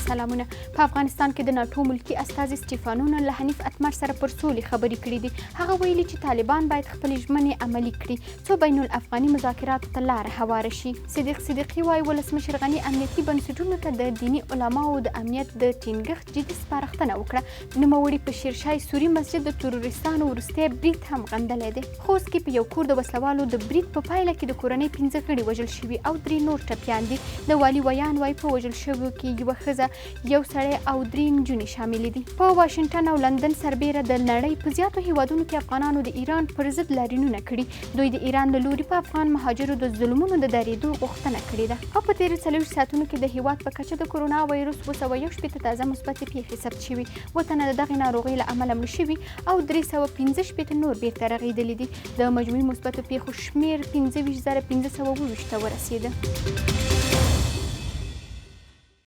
سلامونه. په افغانستان کې د ناټو ملکي استازي سټیفانونو له حنیف اتمر سره پر سولې خبرې کړې دي. هغه ویلي چې طالبان باید خپلې ژمنې عملي کړي، څو بین الافغاني مذاکراتو ته لاره هواره شي. صدیق صدیقي وايي، ولسمشر غني امنیتي بنسټونو ته د دیني علماوو د امنیت د ټینګښت جدي سپارښتنه وکړه. نوموړي په شیرشاه سوري مسجد د تروریستانو وروستی برید هم غندلی دی. خوست کې په یو کور د وسلوالو د برید په پایله کې د کورنۍ 5 غړي وژل شوي او 3 نور ټپیان دي. د والي ویاند وايي، په وژل شویو کې یوه ښځه، یو سړی او 3 نجونې شاملې دي. په واشنګټن او لندن سربېره د نړۍ په زیاتو هیوادونو کې افغانانو د ایران پر ضد لاریونونه کړي. دوی د ایران له لوري په افغان مهاجرو د ظلمونو د درېدو غوښتنه کړې ده. او په تېرو 24 ساعتونو کې د هیواد په کچه د کورونا ویروس 761 تازه مثبتې پېښې ثبت شوي. 7 تنه د دغې ناروغۍ له امله مړه شوي او 365 نور بیرته رغېدلي دي. د مجموعي مثبتو پېښو شمېر 25527 ته ورسېده.